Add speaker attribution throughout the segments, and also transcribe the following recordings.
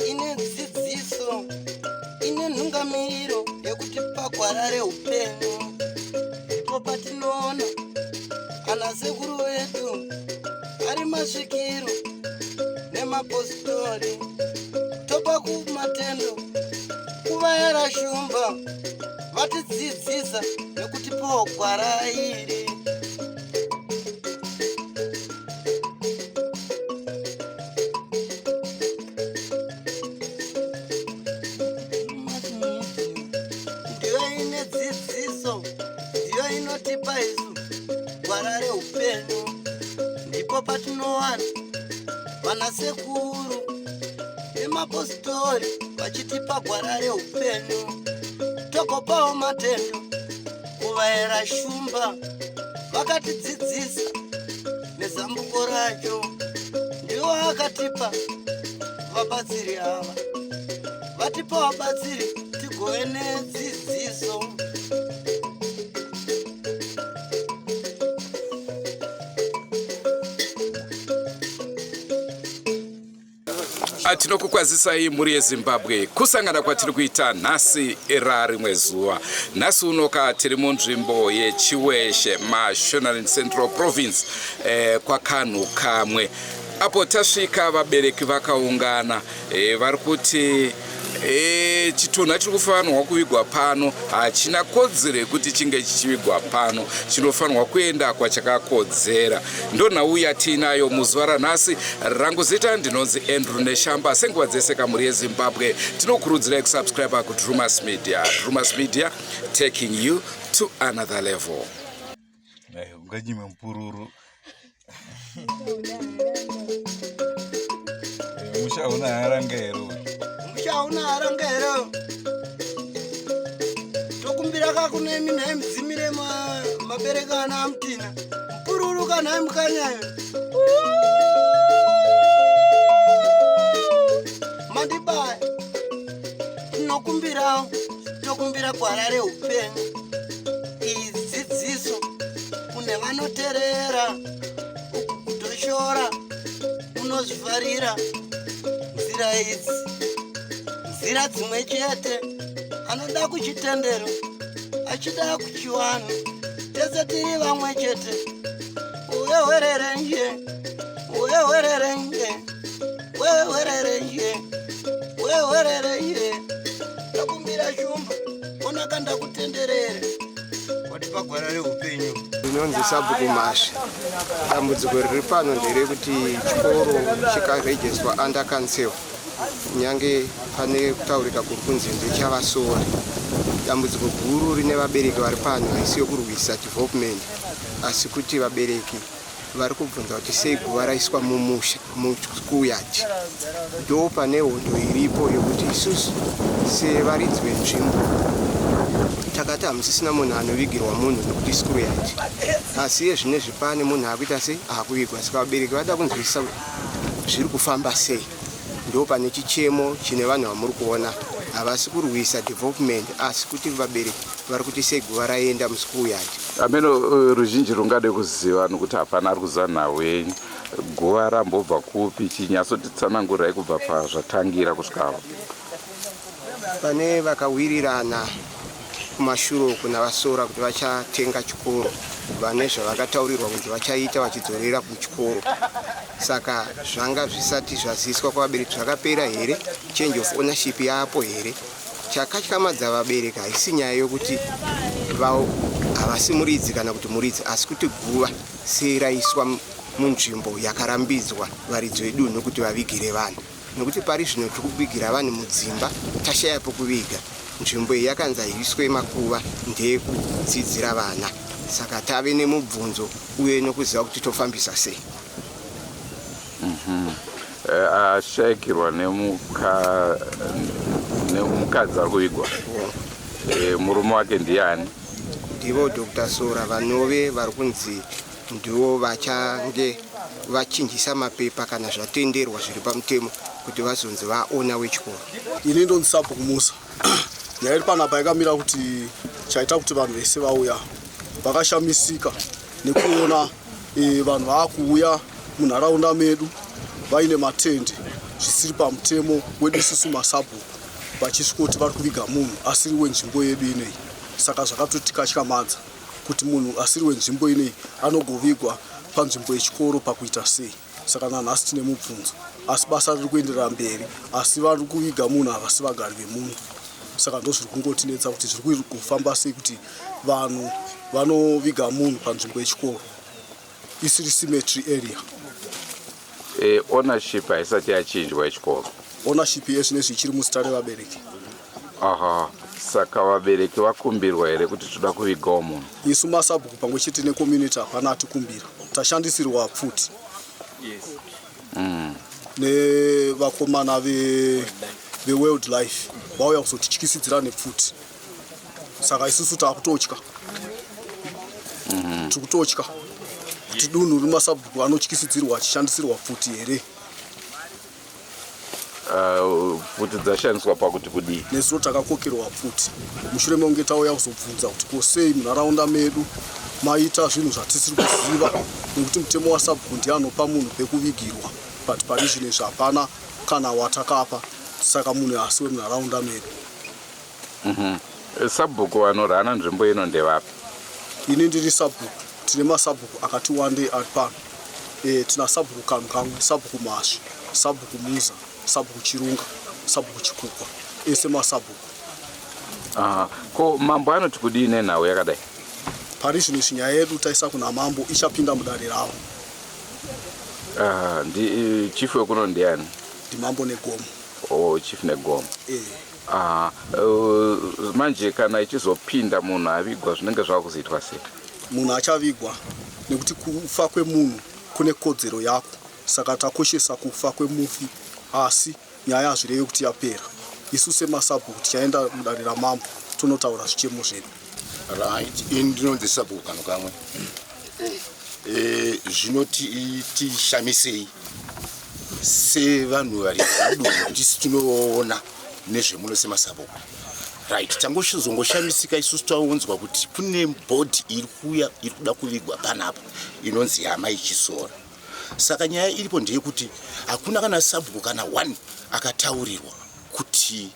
Speaker 1: Ine dzidziso, ine nhungamiriro yekuti pagwara reupenyu ndipo patinoona ana sekuru vedu ari masvikiro nemapositori, topa kumatendo kuvayera shumba vatidzidzisa nekutipawo gwara iri. Ndiyo ine dzidziso, ndiyo inotipa isu gwara reupenyu, ndipo patinowana vanasekuru nemapositori vachitipa gwara reupenyu, togopawo matendo kuvaera shumba vakatidzidzisa nezambuko racho, ndiwo akatipa vabatsiri ava, vatipa vabatsiri tigove nedzidziso.
Speaker 2: Tinokukwazisai mhuri yeZimbabwe, kusangana kwatiri kuita nhasi rarimwe zuva. Nhasi unoka tiri munzvimbo yeChiweshe, Mashonaland Central Province, kwaKanhu Kamwe. Apo tasvika vabereki vakaungana, vari kuti chitunha chiri kufanirwa kuvigwa pano hachina kodzero yekuti chinge chichivigwa pano, chinofanirwa kuenda kwachakakodzera. Ndonhau yatiinayo muzuva ranhasi. Rangu zita ndinonzi Andrew Neshamba. Senguva dzese kamhuri yeZimbabwe, tinokurudzirai kusubscribe kuDrumas Media. Drumas Media, taking you to another level.
Speaker 3: Unganyime mupururu, musha una haranga here?
Speaker 1: Musha una haranga here? Tokumbira kakunemi nhai mudzimire mabereka ana amutina mupururu kanhai mukanyayo mandibaya. Tinokumbirawo, tokumbira gwara reupenyu, iyi dzidziso kune vanoterera. Uku kutoshora unozvifarira nzira idzi, nzira dzimwe chete. Anoda kuchitendero, achida kuchiwanhu, tese tiri vamwe chete. Uwewererenje, uwewererenje, wewererenje, wewererenje. Ndakumbira shumba, onaka ndakutenderere, watipa gwara reupenyu.
Speaker 4: Inonzi Sabhuku Mhasvi. Dambudziko riri pano nderekuti chikoro chikaregisterwa under council, nyange pane kutaurika kuri kunzi ndechavasori. Dambudziko guru rine vabereki vari pano haisi yokurwisa development, asi kuti vabereki vari kubvunza kuti sei guva raiswa mumusha, muschool yard. Ndo pane hondo iripo yokuti isusu sevaridzi venzvimbo takati hamusisina munhu anovigirwa munhu nekuti school yard, asi iye zvinezvi pane munhu akuita sei, akuvigwa. Saka vabereki vada kunzwisisa kuti zviri kufamba sei. Ndo pane chichemo chine vanhu vamuri kuona. Havasi kurwisa development, asi kuti vabereki vari kuti sei guva raenda muschool yard.
Speaker 2: Ameno ruzhinji rungade kuziva, nokuti hapana ari kuziva nhau yenyu. Guva rambobva kupi? Chinyatsotitsanangurirai kubva pazvatangira kusvika apa.
Speaker 4: Pane vakawirirana kumashure uku navasora kuti vachatenga chikoro, vane zvavakataurirwa kunzi vachaita vachidzorera kuchikoro. Saka zvanga zvisati zvaziviswa kwavabereki, zvakapera here, change of ownership yapo here. Chakatyamadza vabereki haisi nyaya yokuti havasi muridzi kana kuti muridzi, asi kuti guva sei raiswa munzvimbo yakarambidzwa varidzi vedunhu kuti vavigire vanhu, nekuti pari zvino tiri kuvigira vanhu mudzimba, tashaya pokuviga. Nzvimbo iyi yakanzi haiiswe makuva, ndeyekudzidzira vana. Saka tave nemubvunzo uye nokuziva kuti tofambisa sei.
Speaker 2: Ashayikirwa nemukadzi ari kuvigwa, murume wake ndiani?
Speaker 4: Ndivo Dr Sora, vanove vari kunzi ndivo vachange vachinjisa mapepa kana zvatenderwa zviri pamutemo kuti vazonzi vaona wechikoro.
Speaker 5: Ini ndonzi Sabhuku Musa. Nyaya iri panapa yakamira kuti chaita kuti vanhu vese vauya. Vakashamisika nekuona e, vanhu vaakuuya munharaunda medu vaine matende zvisiri pamutemo wedu isusu masabhuku vachisvikoti vari kuviga munhu asiri wenzvimbo yedu ineyi. Saka zvakatotikatyamadza kuti munhu asiri wenzvimbo ineyi anogovigwa panzvimbo yechikoro pakuita sei. Saka nanhasi tine mubvunzo asi basa riri kuenderera mberi asi vari kuviga munhu havasi vagari vemuno. Saka ndozviri kungotinetsa kuti zviri kufamba sei kuti vanhu vanoviga munhu panzvimbo yechikoro isiri cemetery area.
Speaker 2: E, ownership haisati yachinjwa yechikoro.
Speaker 5: Ownership yezvinezvi ichiri muzita revabereki.
Speaker 2: Aha, saka vabereki vakumbirwa here kuti toda kuvigawo munhu?
Speaker 5: Isu masabhuku pamwe chete necommunity hapana atikumbira. Tashandisirwa pfuti.
Speaker 2: Yes.
Speaker 5: Nevakomana ve veWorld Life vauya kuzotityisidzira nepfuti. Saka isusu takutotya. Tiri kutotya kuti dunhu remasabhuku anotyisidzirwa achishandisirwa pfuti here?
Speaker 2: Pfuti dzashandiswa pakuti kudii?
Speaker 5: Nezuro takakokerwa pfuti mushure mekunge tauya kuzobvunza kuti ko sei munharaunda medu maita zvinhu zvatisiri kuziva nekuti mutemo wasabhuku ndiye anopa munhu pekuvigirwa but pari zvino izvi hapana kana watakapa saka munhu haasi wemunharaunda medu.
Speaker 2: Sabhuku vanorana nzvimbo ino ndevapi?
Speaker 5: Ini ndiri sabhuku, tine masabhuku akati wandei ari pano. E, tina sabhuku kanhu kamwe, sabhuku Masvi, sabhuku Muza, sabhuku Chirunga, sabhuku Chikukwa, ese masabhuku.
Speaker 2: Aha. Ko mambo anoti kudii nenhau yakadai?
Speaker 5: Pari zvino izvi nyaya yedu taisa kuna mambo ichapinda mudare ravo.
Speaker 2: Aha, ndi chief wekuno ndiani?
Speaker 5: Ndimambo Negomo.
Speaker 2: Oh, chief Negomo.
Speaker 5: E.
Speaker 2: Aha, manje kana ichizopinda munhu avigwa zvinenge zvava kuzoitwa sei?
Speaker 5: Munhu achavigwa nekuti kufa kwemunhu kune kodzero yako, saka takoshesa kufa kwemufi asi nyaya hazvirevi kuti yapera. Isu semasabhuku tichaenda mudare ramambo tonotaura zvichemo zvedu.
Speaker 6: Right, ini ndinonzi sabhuku kano kamwe. Zvinoti tishamisei sevanhu vari mudunhu tisu tinoona nezvemuno semasabhuku. Right, tangozongoshamisika isusu taunzwa kuti kune bhodhi iri kuuya iri kuda kuvigwa panapa inonzi yamai Chisora. Saka nyaya iripo ndeyekuti hakuna kana sabhuku kana one akataurirwa kuti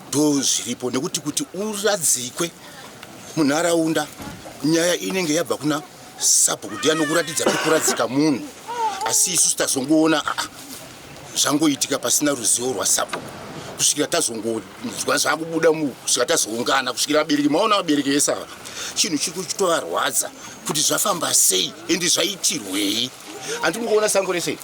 Speaker 6: ndo zviripo, nekuti kuti uradzikwe munharaunda nyaya inenge yabva kuna sabhuku ndiye anokuratidza pekuradzika munhu. Asi isusu tazongoona zvangoitika pasina ruzivo rwasabhuku kusvikira tazongonzwa zvakubuda kusvika tazoungana kusvikira vabereki maona vabereki vese ava chinhu chiri kutovarwadza kuti zvafamba sei ende zvaitirwei. Handiri kuona sango rese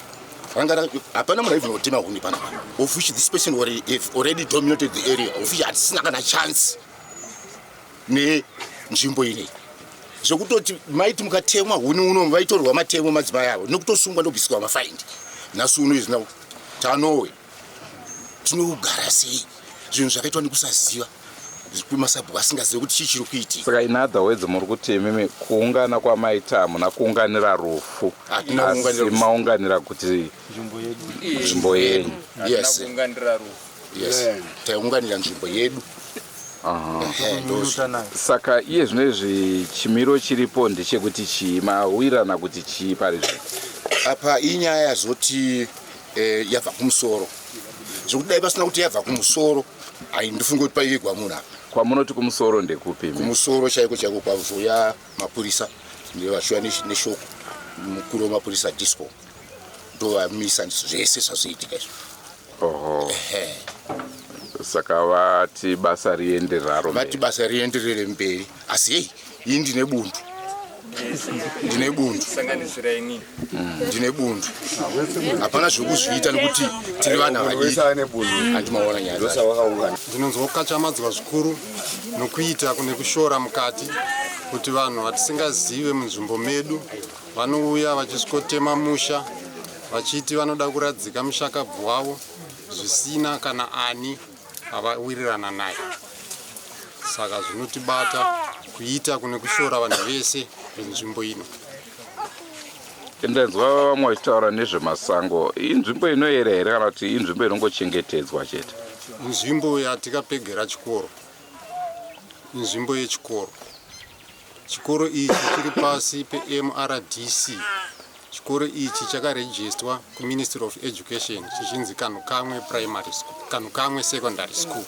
Speaker 6: ranga hapana munhu aibvira kutema huni panapa, of which this person have already dominated the area, of which hatisina kana chance nenzvimbo inei, zvekutoti maiti mukatemwa huni uno vaitorwa matemo madzimai avo nekutosungwa ndobviswa mafaindi. Nhasi uno izina tanowe tinogara sei? Zvinhu zvakaitwa nekusaziva kumasabhuku asingazivi kuti chii chiri kuitika.
Speaker 2: Saka in other words muri kuti imimi kuungana kwamaita hamuna kuunganira rufu,
Speaker 6: Hatina kuunganira
Speaker 2: asi
Speaker 6: rufu.
Speaker 2: Maunganira kuti nzvimbo yenyu.
Speaker 6: Yes, taiunganira nzvimbo yedu. Ehe,
Speaker 2: Saka iye zvinezvi chimiro chiripo ndechekuti chii? Mawirana kuti chii pari zvino?
Speaker 6: Apa inyaya yazoti yabva kumusoro, zvekuti dai pasina kuti yabva kumusoro haindifungi kuti paivigwa munhu apa.
Speaker 2: Kwamunoti kumusoro ndekupi imi?
Speaker 6: Kumusoro chaiko chaiko kwazoya mapurisa vachiuya neshoko, mukuru wemapurisa disco ndovamisa zvese zvazoitika izvo.
Speaker 2: Oho.
Speaker 6: Ehe.
Speaker 2: Saka vati basa riende raro
Speaker 6: Vati
Speaker 2: mberi.
Speaker 6: Basa rienderere mberi, asi hei, ini ndine bundu, ndine bundu.
Speaker 7: Sanganisira inini.
Speaker 6: Ndine bundu, hapana zvekuzviita nekuti tiri vana vadiki, handimaona nyaya dzacho.
Speaker 4: Ndinonzwa kukachamadzwa zvikuru nokuita kune kushora mukati kuti vanhu vatisingazive munzvimbo medu vanouya vachisvikotema musha vachiti vanoda kuradzika mushakabvu wavo zvisina kana ani avawirirana naye. Saka zvinotibata kuita kune kushora vanhu vese venzvimbo ino.
Speaker 2: Ndanzwa vamwe vachitaura nezvemasango. Inzvimbo inoyera here kana kuti inzvimbo inongochengetedzwa chete?
Speaker 4: Nzvimbo yatikapegera chikoro, inzvimbo yechikoro. Chikoro ichi chiri pasi peMRDC. Chikoro ichi chakarejistwa kuMinistry of Education chichinzi Kanhukamwe Primary School, Kanhukamwe Secondary School.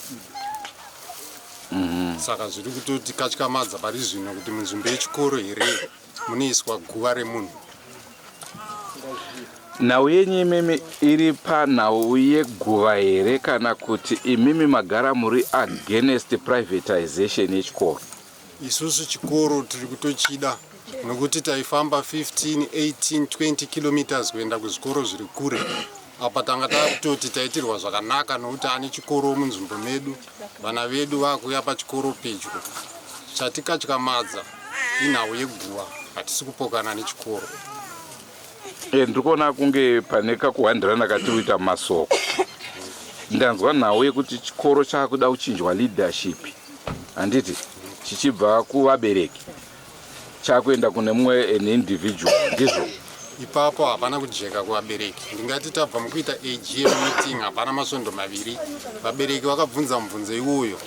Speaker 4: Saka zviri kutoti katyamadza pari zvino kuti munzvimbo yechikoro here munoiswa guva remunhu.
Speaker 2: Nhau yenyu imimi iri panhau yeguva here kana kuti imimi magara muri against privatization yechikoro?
Speaker 4: Isusu chikoro tiri kutochida nokuti taifamba 15, 18, 20 kilometers kuenda kuzvikoro zviri kure. Apa tanga takutoti taitirwa zvakanaka nokuti ane chikoro munzvimbo medu, vana vedu vakuuya pachikoro pedyo. Chatikatyamadza inhau yeguva, hatisi kupokana nechikoro.
Speaker 2: Ndiri kuona kunge pane kakuhandirana katiri kuita mumasoko. Ndanzwa nhau yekuti chikoro chaakuda kuchinjwa leadership, handiti, chichibva kuvabereki chakuenda kune mumwe an individual, ndizvo?
Speaker 4: Ipapo hapana kujeka kuvabereki. Ndingati tabva mukuita AGM meeting hapana masvondo maviri, vabereki vakabvunza mubvunzo iwoyo,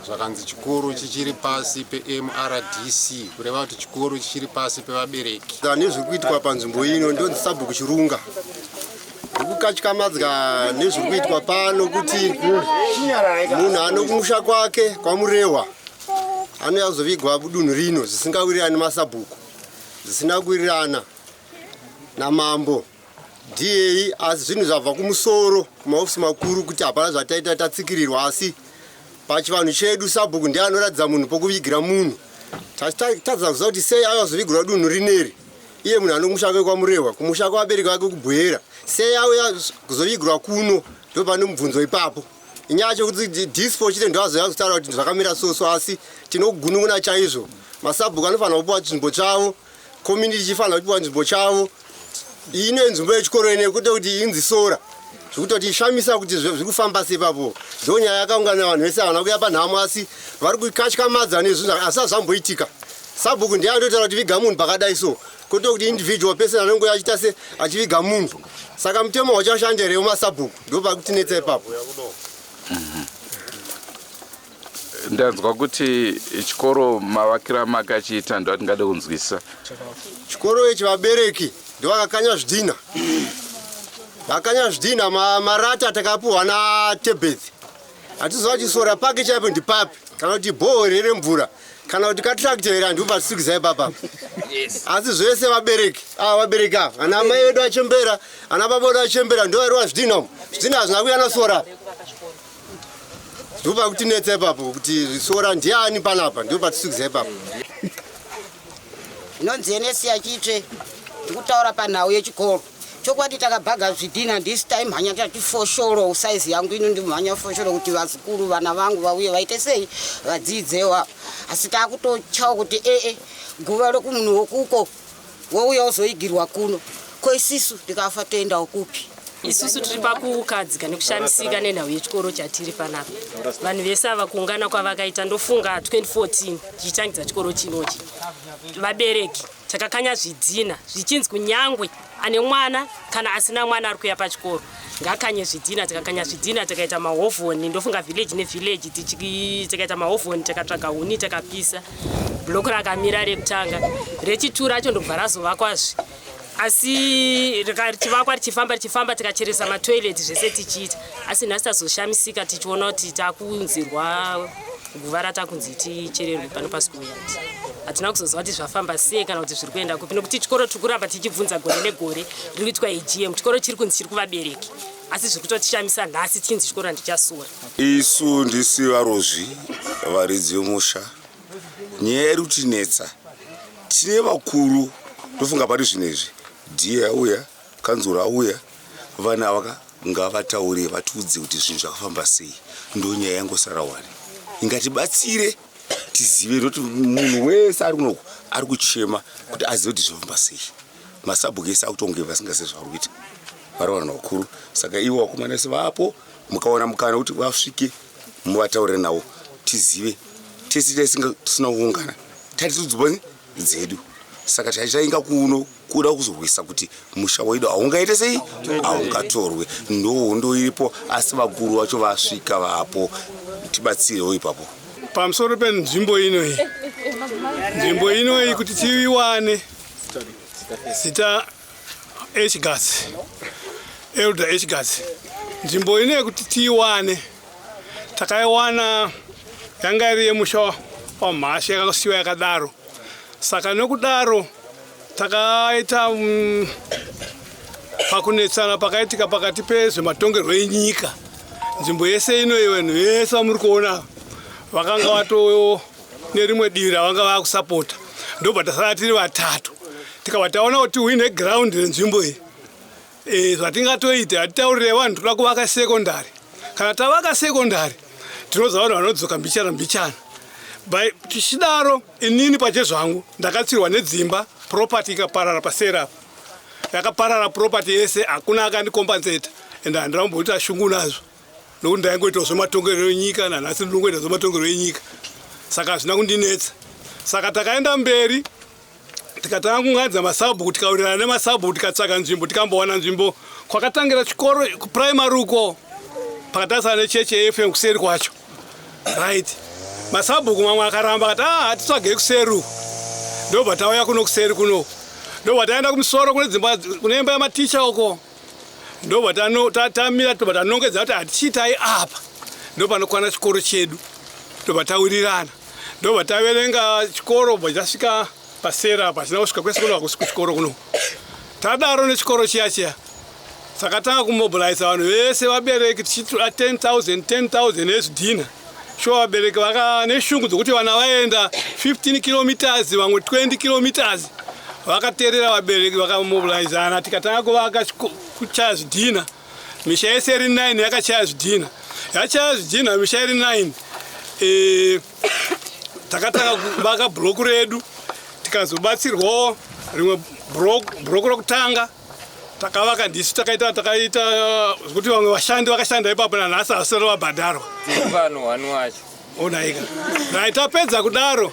Speaker 4: zvakanzi chikoro chichiri pasi peMRDC, kureva kuti chikoro chichiri pasi pevabereki.
Speaker 1: Nezviri kuitwa panzvimbo ino, ndonzi Sabhuku Chirunga. Ndikukatyamadzwa nezviri kuitwa pano kuti munhu ano kumusha kwake kwaMurehwa anouya kuzovigwa kudunhu rino zvisingawirirani masabhuku, zvisina kuwirirana namambo DA, asi zvinhu zvabva kumusoro kumahofisi makuru kuti hapana zvataita, tatsikirirwa. Asi pachivanhu chedu sabhuku ndiye anoratidza munhu pokuvigira munhu. Tatadza kuziva kuti sei auya kuzovigirwa dunhu rineri, iye munhu ano kumusha kwake kwaMurehwa, kumusha kwavabereki vake kuBuhera, sei auya kuzovigirwa kuno? Ndo pane mubvunzo ipapo. Inyaya yacho kuti dispo chete ndo azoya kutaura kuti zvakamira soso, asi tinogunun'una chaizvo. Masabhuku anofanira kupiwa chinzvimbo chavo, community ichifanira kupiwa nzvimbo chavo. Ine nzvimbo yechikoro ine kwete kuti inzi sora, zvekutoti shamisa kuti zviri kufamba sei ipapo. Ndo nyaya yakaungana vanhu vese, havana kuuya panhamo, asi vari kukatyamadza nezvinhu asi hazvamboitika. Sabhuku ndiye anototaura kuti viga munhu pakadai, so kwete kuti individual person anonge achiita se achiviga munhu. Saka mutemo wachashanda here wemasabhuku? Ndo pakutinetsa ipapo.
Speaker 2: Ndanzwa kuti chikoro mavakiro amakachiita ndo atingade kunzwisisa.
Speaker 1: Chikoro ichi vabereki ndovakakanya zvidhina, vakanya zvidhina marata takapuhwa naTebeth. Hatiziva kuti sora pake chaipo ndipapi, kana kuti bhohoro remvura, kana kuti katractor here, handipo patisikiza ipapa. Asi zvese vabereki ava, vabereki ava, ana mai vedu achembera, ana baba vedu achembera, ndo variwa zvidhina umu. Zvidhina hazvina kuuya nasora. Ndipo pakutinetsa ipapo kuti sora ndiani panapa, ndipo patisikiza ipapo.
Speaker 7: Inonzi NS yaChitsve, ndikutaura panhau yechikoro. Chokwadi takabhaga zvidhina, ndisi taimhanya tati foshoro, saizi yangu ino ndimhanya foshoro kuti vazukuru vana vangu vauye vaite sei, vadzidzewo. Asi takutochawo kuti ee guva rekumunhu wokuko wouya wozoigirwa kuno, ko isisu tikafa toendawo kupi?
Speaker 8: Isusu tiri pakukadzika nekushamisika nenhau yechikoro chatiri panapa. Vanhu vese ava kuungana kwavakaita, ndofunga 2014 tichitangidza chikoro chinochi, vabereki takakanya zvidhina zvichinzi kunyangwe ane mwana kana asina mwana ari kuuya pachikoro ngakanye zvidhina. Takakanya zvidhina, takaita mahovhoni, ndofunga village nevillage takaita mahovhoni, takatsvaga huni, takapisa. Block rakamira rekutanga, rechitu racho ndobva razovakwazve, asi richivakwa richifamba richifamba, tikacheresa matoilet, zvese tichiita. Asi nhasi tazoshamisika tichiona kuti takunzirwa guva ratakunzi tichererwe pano paschool yard. Hatina kuzoziva kuti zvafamba sei kana kuti zviri kuenda kupi, nekuti chikoro tiri kuramba tichibvunza gore negore, riri kuitwa AGM, chikoro chiri kunzi chiri kuvabereki, asi zviri kutotishamisa nhasi tichinzi chikoro handichasura.
Speaker 9: Isu ndisi varozvi, varidzi vemusha. Nyaya iri kutinetsa, tine vakuru, tofunga pari zvino izvi dhiye auya, kanzuro auya, vanhu ava ngavataure, vatiudze kuti zvinhu zvakafamba sei. Ndo nyaya yangosara wani ingatibatsire tizive, nekuti munhu wese ari kunoku ari kuchema kuti azive kuti zvofamba sei. Masabhuku ese akutonge vasingazivi zvavari kuita, vari vanhu vakuru. Saka ivo vakomana vese vapo, mukawana mukana wekuti vasvike muvataurire navo, tizive tese. Tisina kuungana, tati tidziboni dzedu, saka taitainga kuno kuda kuzorwisa kuti musha wedu haungaite sei, haungatorwe. Ndo hondo iripo, asi vakuru vacho vasvika vapo, tibatsirewo ipapo.
Speaker 10: Pamusoro penzvimbo ino iyi, Nzvimbo inoyi kuti tiiwane zita Echgas, Elder Echgas. Nzvimbo ino yekuti tiiwane takaiwana yanga iri yemusha waMhashu yakasiyiwa yakadaro. Saka nokudaro takaita pakunetsana pakaitika pakati pezvematongerwo enyika. Nzvimbo yese ino vanhu vese vamuri kuona vakanga vato nerimwe divi ravanga vakusapota, ndobva tasara tiri vatatu. Tikabva taona kuti uine ground renzvimbo iyi, zvatingatoita hatitaurire vanhu toda kuvaka sekondari. Kana tavaka sekondari tinoziva vanhu vanodzoka mbichana mbichana. Tichidaro inini pachezvangu ndakatsirwa nedzimba, property ikaparara paseri apa, yakaparara property yese, hakuna akandicompensata ende handina kumboita shungu nazvo nokuti ndaingoitawo zvematongero enyika, nanhasi ndinongoita zvematongero enyika, saka hazvina kundinetsa. Saka takaenda mberi tikatanga kunganidza masabhuku, tikawirirana nemasabhuku, tikatsvaga nzvimbo, tikambowana nzvimbo kwakatangira chikoro kupuraimari uko pakatarisana nechechi yeAFM kuseri kwacho. Right, masabhuku mamwe akaramba akati, ah, hatitsvagei kuseri uku. Ndobva tauya kuno kuseri kuno, ndobva taenda kumusoro kune dzimba, kune imba yamaticha uko, ndobva tamira, tobva tanongedza kuti hatichiitai apa, ndopanokwana chikoro chedu. Ndobva tawirirana, ndobva taverenga chikoro, bva chasvika pasera apa, hatina kusvika kwese kuno, hakusi kuchikoro kuno. Tadaro nechikoro chiya chiya takatanga kumobiliza vanhu vese, vabereki, tichitora 10,000 10,000 ezvidhina. Shuwa vabereki vaka neshungu dzokuti vana vaenda 15 kilometers, vamwe 20 kilometers. Vakateerera vabereki, vakamobilizana, tikatanga kuvaka, kuchaya zvidhina. Misha yese iri 9 yakachaya zvidhina, yachaya zvidhina misha iri 9. Takatanga kuvaka bhuroku redu, tikazobatsirwawo rimwe bhuroku rokutanga takavaka ndisu takaita zvekuti vamwe vashandi vakashanda ipapo nanhasi havasati vabhadharwa.
Speaker 11: Vanhu wani wacho.
Speaker 10: Onaika. Right, tapedza kudaro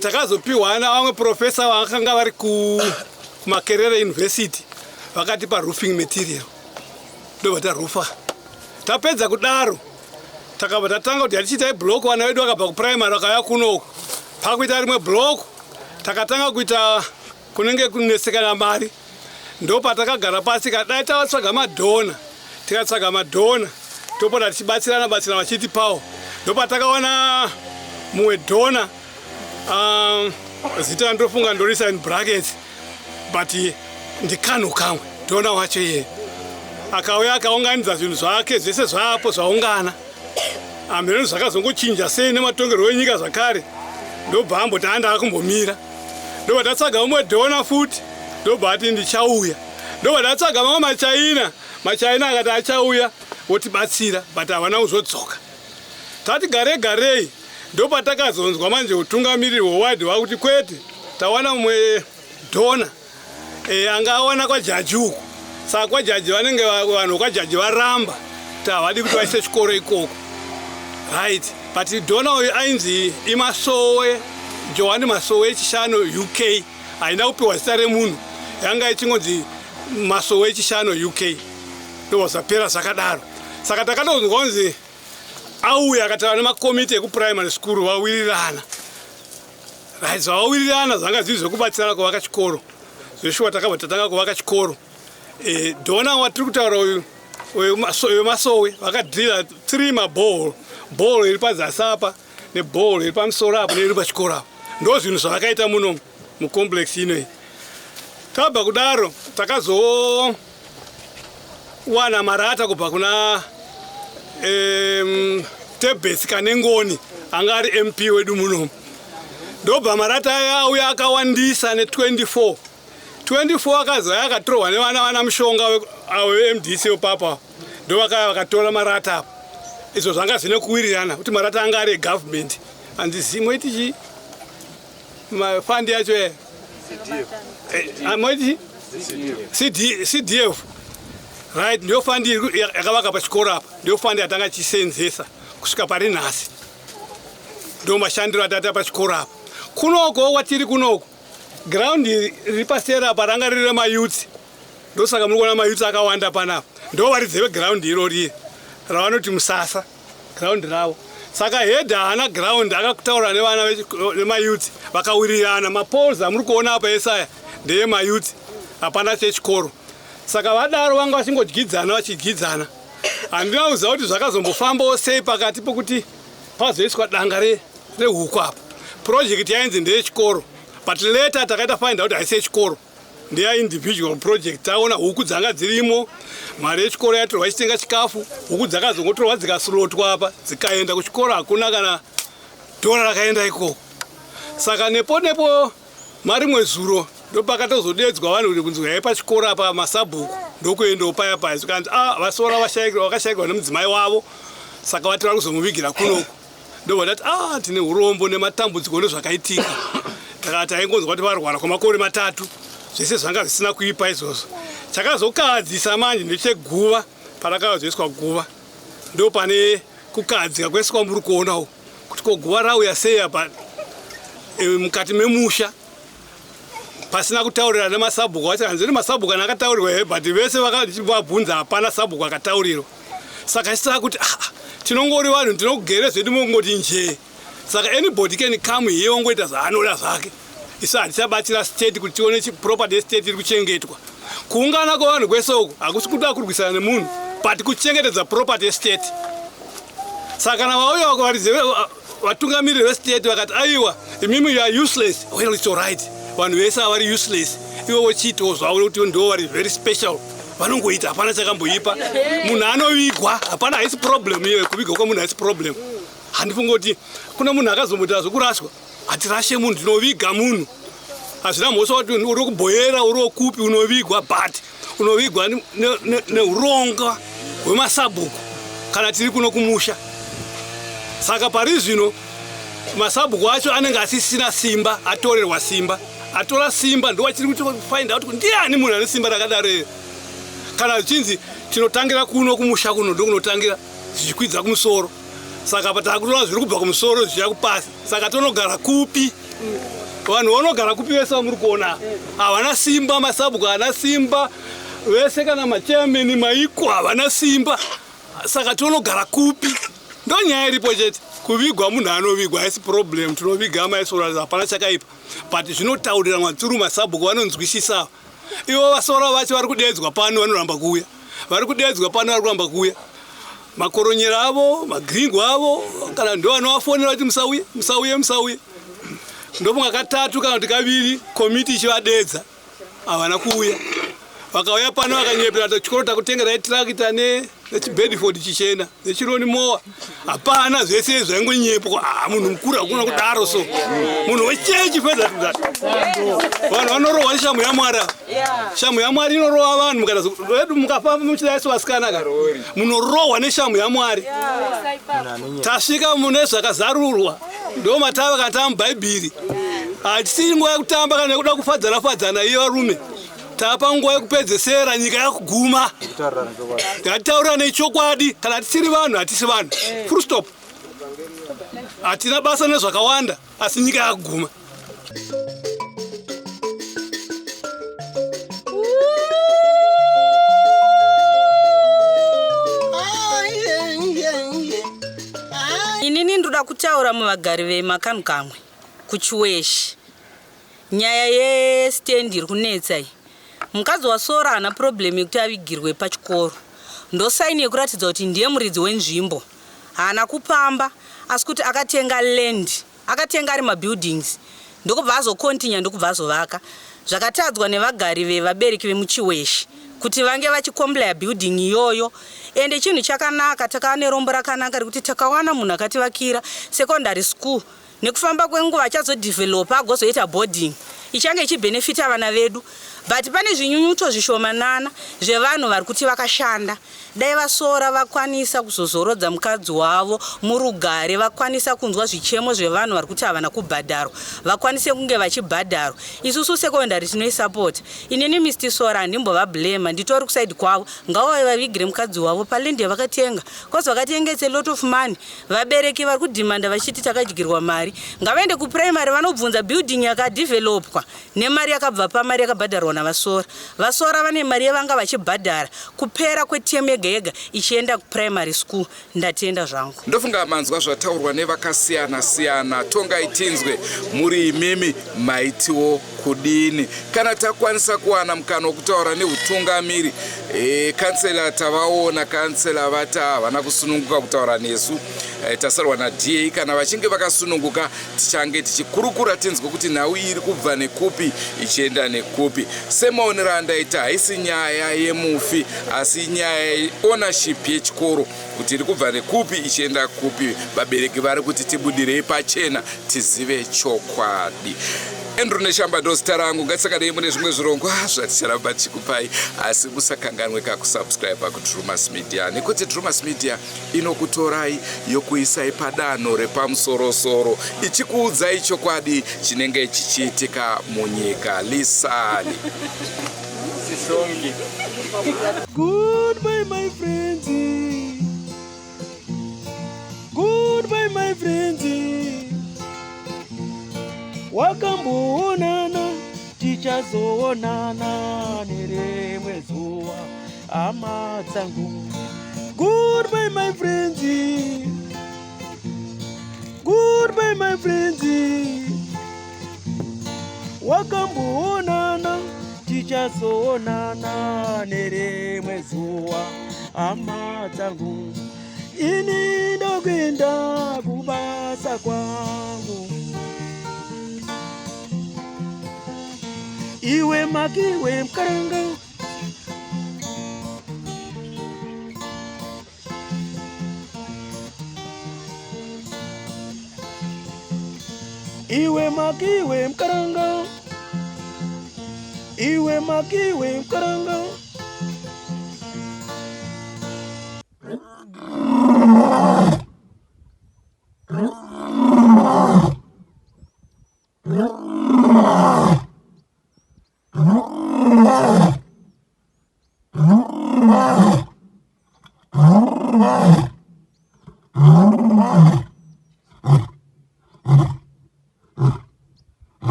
Speaker 10: takazopiwa navamwe profesa vakanga vari kuMakerere University, vakatipa roofing material, ndobva tarufa. Tapedza kudaro takabva tatanga kuti hatichiitai block. Vana vedu vakabva kupuraimary vakauya kunoku, pakuita rimwe block takatanga kuita kunenge kunetsekana mari. Ndopatakagara pasi kadai tavatsvaga madonor, tikatsvaga madonor, topota tichibatsirana batsirana vachitipawo. Ndopatakawana mumwe donor, zita ndofunga ndorisa in brackets, but ndikanhu kamwe donor wacho iyeye akauya akaunganidza zvinhu zvake zvese zvapo zvaungana. Hameno zvakazongochinja sei nematongerwo enyika zvakare, ndobva amboti anda akumbomira. Ndobva tatsvaga umwe donor futi, ndobva ati ndichauya. Ndobva tatsvaga mamwe machaina, machaina akati achauya votibatsira, but havana kuzodzoka. Tati gare garei ndopatakazonzwa manje utungamiriri hwewadhi wakuti kwete, tawana mumwe donor anga awana kwajaji uku. Saka kwajaji vanenge vanhu kwajaji varamba kuti havadi kuti vaise chikoro ikoko. Right, but donor uyu ainzi iMasowe Johani Masowe Echishanu UK, haina kupiwa zita remunhu, yanga ichingonzi Masowe Echishanu UK. Ndobva zvapera zvakadaro. Saka takatonzwa kunzi auya akataura nemakomiti ekupuraimary school, vawirirana. Right, zvavawirirana zvanga zviri zvekubatsirana kuvaka chikoro. Zveshuwa takabva tatanga kuvaka chikoro. Donor watiri kutaura uyu wemasowe vakadhirira 3 maborehole, borehole iri pazasi apa, neborehole iri pamusoro apa, neiri pachikoro apa. Ndo zvinhu zvavakaita muno mucomplex inoyi. Tabva kudaro takazowana marata kubva kuna Tebesi Kanengoni anga ari MP wedu munomu. Ndobva marata aya auya akawandisa ne24 24, akazouya akatorwa nevana vana mushonga avo veMDC wepapa, ndo vakaya vakatora marata apa. Izvo zvanga zvine kuwirirana kuti marata anga ari egovernment, handizivi moiti chii mafandi yacho moiti CDF. Right, ndiyo fund yakavaka pachikoro apa, ndiyo fund yatanga tichisenzesa kusvika pari nhasi. Ndo mashandiro atata pachikoro apa. Kunoko kwatiri kunoko, ground riri paseri apa ranga riri remayouth, ndosaka muri kuona mayouth akawanda panapa. Ndo varidzi veground irori ravanoti Musasa, ground ravo. Saka head haana ground, akataura nevana vemayouth vakawirirana. Mapoles amuri kuona apa esaya ndeyemayouth, hapana chechikoro. Saka vadaro vanga vachingodyidzana vachidyidzana. Handina kuziva kuti zvakazombofambawo sei pakati pokuti pazoiswa danga rehuku apa. Project yainzi ndeyechikoro, but later takaita find out haisi yechikoro, ndeyaindividual project. Taona huku dzanga dzirimo, mari yechikoro yatorwa ichitenga chikafu, huku dzakazongotorwa dzikaslotwa apa dzikaenda kuchikoro, hakuna kana dhora rakaenda ikoko. Saka nepo nepo marimwe zuro ndopakatozodedzwa vanhu kuti kunzi uyai pachikoro apa, masabhuku ndokuendawo paya paya, zvikanzi a ah, vasora vakashayikirwa nemudzimai wavo, saka vati vari kuzomuvigira kunoku. Ndobva ndati a ah, tine urombo nematambudziko nezvakaitika. Takati taingonzwa kuti varwara kwamakore 3, zvese zvanga zvisina kuipa izvozvo. Chakazokahadzisa manje ndecheguva, parakazoiswa guva ndo pane kukahadzika kwese kwamuri kuona uku, kuti ko guva rauya sei apa mukati memusha pasina kutaurirana nemasabhuku acho. Hanzi nemasabhuku ana akataurirwa here, but vese vakavabvunza hapana sabhuku akataurirwa. Saka isisaka kuti ah, tinongori vanhu tinogere zvedu mongoti njee, saka anybody can come here ongoita zvaanoda zvake. Isu hatichabatsira state kuti tione property yestate iri kuchengetwa. Kuungana kwevanhu kwese uku hakusi kuda kurwisana nemunhu, but kuchengetedza property yestate. Saka kana vauya varidzi vatungamiriri vestate vakati aiwa, imimi you are useless, well, it's alright, vanhu vese vari useless, ivo vochiitawo zvavo nekuti ndo vari very special, vanongoita, hapana chakamboipa. Munhu anovigwa, hapana, haisi problem iyo, kuvigwa kwemunhu haisi problem. Handifungi kuti kuna munhu akazomboita zvokuraswa. Hatirashe munhu, tinoviga munhu. Hazvina mhosva kuti uri kubhoyera, uri wokupi, unovigwa, but unovigwa neuronga hwemasabhuku kana tiri kuno kumusha. Saka pari zvino masabhuku acho anenge asisina simba, atorerwa simba. Atora simba ndo vachiri kuti find out kuti ndiani munhu ane simba rakadaro here. Kana zvichinzi tinotangira kuno kumusha kuno, ndokunotangira zvichikwidza kumusoro. Saka apa takutoona zviri kubva kumusoro zvichiya kupasi, saka tonogara kupi? Vanhu vanogara kupi vese vamuri kuona havana simba, masabhuku haana simba vese, kana machairman maiko havana simba, saka tonogara kupi? Ndo nyaya iripo chete. Kuvigwa munhu anovigwa haisi problem, tinoviga maisora, hapana chakaipa, but zvinotaurira matsuru masabhuku vanonzwisisa. Ivo vasora vacho vari kudedzwa pano vanoramba kuuya, vari kudedzwa pano vari kuramba kuuya. Makoronyera avo, magringo avo, kana ndo vanovafonera kuti musauye, musauye, musauye. Ndofunga katatu kana kuti kaviri komiti ichivadedza havana kuuya. Vakauya pano vakanyepera kuti chikoro takutengerai tirakita nechibedford chichena nechironi mowa, hapana, zvese zvaingonyepwa. Ah, munhu mukuru hakuna kudaro, so munhu wechechi fedha vanhu vanorohwa neshamu yaMwari. Shamu yaMwari inorova vanhu vedu, mukafamba muchidai sevasikana ka, munorohwa neshamu yaMwari. Tasvika mune zvakazarurwa, ndo matava kana taa muBhaibheri. Hatisiri nguva yekutamba kana yekuda kufadzana fadzana iye varume, tapa nguva yekupedzesera, nyika yakuguma. Ngatitaurira nechokwadi, kana tisiri vanhu hatisi vanhu, full stop. Hatina basa nezvakawanda, asi nyika yakuguma.
Speaker 11: Inini ndoda kutaura muvagari vemakanhu kamwe kuChiweshi. Nyaya yestand iri kunetsa iyi, mukadzi wasora haana problem yekuti avigirwe pachikoro. Ndosaini yekuratidza kuti ndiye muridzi wenzvimbo. Haana kupamba, asi kuti akatenga land, akatenga ari mabuildings, ndokubva azokontinya, ndokubva azovaka. Zvakatadzwa nevagari vevabereki vemuChiweshi kuti vange vachikomplya building iyoyo. Ende chinhu chakanaka, takava nerombo rakanaka rekuti takawana munhu akativakira secondary school. Nekufamba kwenguva achazodhivhelopa agozoita boarding ichange ichibhenefita vana vedu. But pane zvinyunyuto zvishomanana zvevanhu vari kuti vakashanda. Dai vasora vakwanisa kuzozorodza mukadzi wavo murugare, vakwanisa kunzwa zvichemo zvevanhu vari kuti havana kubhadharwa, vakwanise kunge vachibhadharwa. Isusu secondary tinoisapota. Inini Mr Sora handimbovablema, nditori kusaidi kwavo. Ngavauye vavigire mukadzi wavo paland yavakatenga, cause vakatenga it's a lot of money. Vabereki vari kudhimanda vachiti takadyirwa mari, ngavaende kupuraimary vanobvunza building yakadhivhelopwa. kuitwa nemari yakabva pamari yakabhadharwa navasora. Vasora vane mari yavanga vachibhadhara kupera kwetemu yega yega ichienda kuprimary school. Ndatenda zvangu.
Speaker 2: Ndofunga manzwa zvataurwa nevakasiyana siyana. Tongai tinzwe muri imimi maitiwo kudini kana takwanisa kuwana mukana wekutaura neutungamiri. E, kansela tavaona, kansela vati havana kusununguka kutaura nesu. E, tasarwa naDA kana vachinge vakasununguka tichange tichikurukura tinzwe kuti nhau iri kubva nekupi ichienda nekupi. Semaonero andaita haisi nyaya yemufi asi nyaya yeownership yechikoro kuti iri kubva nekupi ichienda kupi. Vabereki vari kuti tibudirei pachena tizive chokwadi. Andrew Neshamba ndozita rangu. Ngatisanganei mune zvimwe zvirongwa zvaticharamba tichikupai, asi musakanganwe kakusubscribe kuDrumas Media, nekuti Drumas Media inokutorai yokuisai padanho repamusorosoro ichikuudzai chokwadi chinenge chichiitika munyika. Lisani
Speaker 12: Sisongi. Goodbye my friends. Goodbye my friends. Wakamboonana tichazoonana nerimwe zuva hama dzangu. Goodbye my friends. Goodbye my friends. Wakamboonana tichazoonana nerimwe zuva hama dzangu. Ini ndokuenda kubasa kwangu. Iwe makiwe mkaranga. Iwe makiwe mkaranga. Iwe makiwe mkaranga.